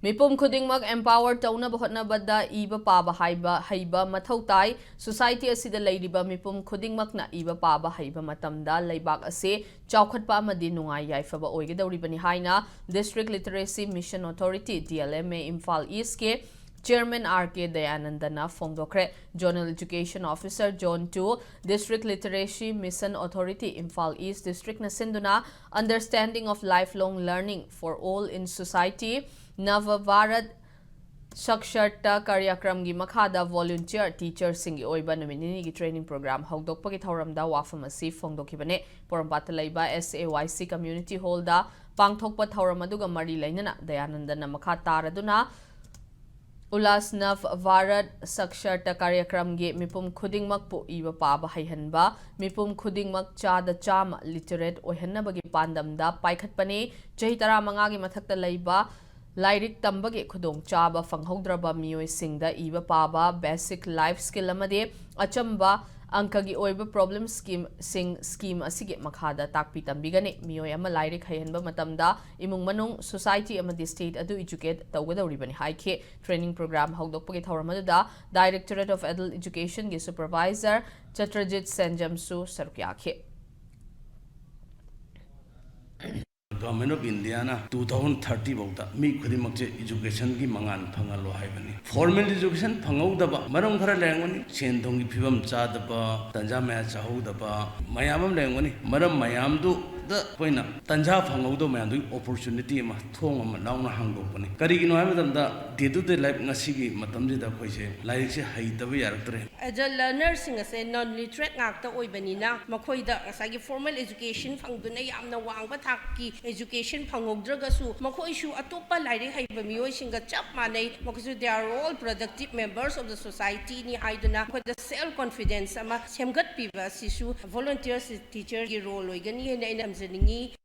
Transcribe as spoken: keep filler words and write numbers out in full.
ꯃꯤꯄꯨꯝ ꯈꯨꯗꯤꯡꯃꯛ empower ꯇꯧꯅꯕ ꯍꯣꯠꯅꯕꯗ ꯏꯕ ꯄꯥꯕ ꯍꯥꯏꯕ ꯍꯩꯕ ꯃꯊꯧ ꯇꯥꯏ꯫ Society ꯑꯁꯤꯗ ꯂꯩꯔꯤꯕ ꯃꯤꯄꯨꯝ ꯈꯨꯗꯤꯡꯃꯛꯅ ꯏꯕ ꯄꯥꯕ ꯍꯩꯕ ꯃꯇꯝꯗ ꯂꯩꯕꯥꯛ ꯑꯁꯤ ꯆꯥꯎꯈꯠꯄ ꯑꯃꯗꯤ ꯅꯨꯡꯉꯥꯏ ꯌꯥꯏꯐꯕ ꯑꯣꯏꯒꯗꯧꯔꯤꯕꯅꯤ ꯍꯥꯏꯅ District Literacy Mission Authority, D L M A, Imphal ꯏꯁꯀꯤ Chairman R K ꯗꯌꯥꯅꯟꯗꯅ ꯐꯣꯡꯗꯣꯛꯈ꯭ꯔꯦ꯫ Zonal Education Officer, Zone two, District Literacy Mission Authority, Imphal East District ꯅ ꯁꯤꯟꯗꯨꯅ Understanding of Lifelong Learning for All in Society, Nava Bharat Saksharta Karyakramꯒꯤ ꯃꯈꯥꯗ volunteer teacherꯁꯤꯡꯒꯤ ꯑꯣꯏꯕ ꯅꯨꯃꯤꯠ ꯅꯤꯅꯤꯒꯤ training program ꯍꯧꯗꯣꯛꯄꯒꯤ ꯊꯧꯔꯝꯗ ꯋꯥꯐꯝ ꯑꯁꯤ ꯐꯣꯡꯗꯣꯛꯈꯤꯕꯅꯤ꯫ ꯄꯣꯔꯣꯝꯄꯥꯠꯇ ꯂꯩꯕ S A Y C Community Hall ꯗ ꯄꯥꯡꯊꯣꯛꯄ ꯊꯧꯔꯝ ꯑꯗꯨꯒ ꯃꯔꯤ ꯂꯩꯅꯅ ꯗꯌꯥꯅꯟꯗꯅ ꯃꯈꯥ ꯇꯥꯔꯗꯨꯅ Ulas Nav Bharat Saksharta Karyakramꯒꯤ ꯃꯤꯄꯨꯝ ꯈꯨꯗꯤꯡꯃꯛꯄꯨ ꯏꯕ ꯄꯥꯕ ꯍꯩꯍꯟꯕ, ꯃꯤꯄꯨꯝ ꯈꯨꯗꯤꯡꯃꯛ ꯆꯥꯗ ꯆꯥꯝꯃ literate ꯑꯣꯏꯍꯟꯅꯕꯒꯤ ꯄꯥꯟꯗꯝꯗ ꯄꯥꯏꯈꯠꯄꯅꯤ꯫ ꯆꯍꯤ ꯇꯔꯥꯃꯉꯥꯒꯤ ꯃꯊꯛꯇ ꯂꯩꯕ ꯂꯥꯏꯔꯤꯛ ꯇꯝꯕꯒꯤ ꯈꯨꯗꯣꯡꯆꯥꯕ ꯐꯪꯍꯧꯗ꯭ꯔꯕ ꯃꯤꯑꯣꯏꯁꯤꯡꯗ ꯏꯕ ꯄꯥꯕ, basic life skill ꯑꯃꯗꯤ ꯑꯆꯝꯕ ꯑꯪꯀꯒꯤ ꯑꯣꯏꯕ problem scheme ꯁꯤꯡ scheme ꯑꯁꯤꯒꯤ ꯃꯈꯥꯗ ꯇꯥꯛꯄꯤ ꯇꯝꯕꯤꯒꯅꯤ꯫ ꯃꯤꯑꯣꯏ ꯑꯃ ꯂꯥꯏꯔꯤꯛ ꯍꯩꯍꯟꯕ ꯃꯇꯝꯗ ꯏꯃꯨꯡ ꯃꯅꯨꯡ, society ꯑꯃꯗꯤ state ꯑꯗꯨ educate ꯇꯧꯒꯗꯧꯔꯤꯕꯅꯤ ꯍꯥꯏꯈꯤ꯫ Training program ꯍꯧꯗꯣꯛꯄꯒꯤ ꯊꯧꯔꯝ ꯑꯗꯨꯗ Directorate of Adult Education ꯒꯤ supervisor ꯆꯇ꯭ꯔꯖꯤꯠ ꯁꯦꯟꯖꯝꯁꯨ ꯁꯔꯨꯛ ꯌꯥꯈꯤ꯫ Government of India ꯅ two thousand thirty ꯐꯥꯎꯗ ꯃꯤ ꯈꯨꯗꯤꯡꯃꯛꯁꯦ education ꯒꯤ ꯃꯉꯥꯜ ꯐꯪꯍꯜꯂꯣ ꯍꯥꯏꯕꯅꯤ꯫ Formal education ꯐꯪꯍꯧꯗꯕ ꯃꯔꯝ ꯈꯔ ꯂꯩꯔꯝꯒꯅꯤ, ꯁꯦꯟ ꯊꯨꯝꯒꯤ ꯐꯤꯕꯝ ꯆꯥꯗꯕ, ꯇꯟꯖꯥ ꯃꯌꯥ ꯆꯥꯍꯧꯗꯕ ꯃꯌꯥꯝ ꯑꯃ ꯂꯩꯔꯝꯒꯅꯤ꯫ ꯃꯔꯝ ꯃꯌꯥꯝꯗꯨꯗ ꯑꯩꯈꯣꯏꯅ ꯇꯟꯖꯥ ꯐꯪꯍꯧꯗꯕ ꯃꯌꯥꯝꯗꯨꯒꯤ opportunity ꯑꯃ, ꯊꯣꯡ ꯑꯃ ꯂꯥꯎꯅ ꯍꯥꯡꯗꯣꯛꯄꯅꯤ꯫ ꯀꯔꯤꯒꯤꯅꯣ ꯍꯥꯏꯕ ꯃꯇꯝꯗ day to day life ꯉꯁꯤꯒꯤ ꯃꯇꯝꯁꯤꯗ ꯑꯩꯈꯣꯏꯁꯦ ꯂꯥꯏꯔꯤꯛꯁꯦ ꯍꯩꯇꯕ ꯌꯥꯔꯛꯇ꯭ꯔꯦ꯫ Adult learner ꯁꯤꯡ ꯑꯁꯦ non literate ꯉꯥꯛꯇ ꯑꯣꯏꯕꯅꯤꯅ ꯃꯈꯣꯏꯗ ꯉꯁꯥꯏꯒꯤ formal education ꯐꯪꯗꯨꯅ ꯌꯥꯝꯅ ꯋꯥꯡꯕ ꯊꯥꯛꯀꯤ education ꯐꯪꯍꯧꯗ꯭ꯔꯒꯁꯨ ꯃꯈꯣꯏꯁꯨ ꯑꯇꯣꯞꯄ ꯂꯥꯏꯔꯤꯛ ꯍꯩꯕ ꯃꯤꯑꯣꯏꯁꯤꯡꯒ ꯆꯞ ꯃꯥꯟꯅꯩ꯫ ꯃꯈꯣꯏꯁꯨ they are all productive members of the society ꯅꯤ ꯍꯥꯏꯗꯨꯅ ꯃꯈꯣꯏꯗ self confidence ꯑꯃ ꯁꯦꯝꯒꯠꯄꯤꯕ ꯑꯁꯤꯁꯨ volunteer teacher ꯒꯤ role ꯑꯣꯏꯒꯅꯤ ꯍꯥꯏꯅ ꯑꯩꯅ ꯊꯝꯖꯅꯤꯡꯏ꯫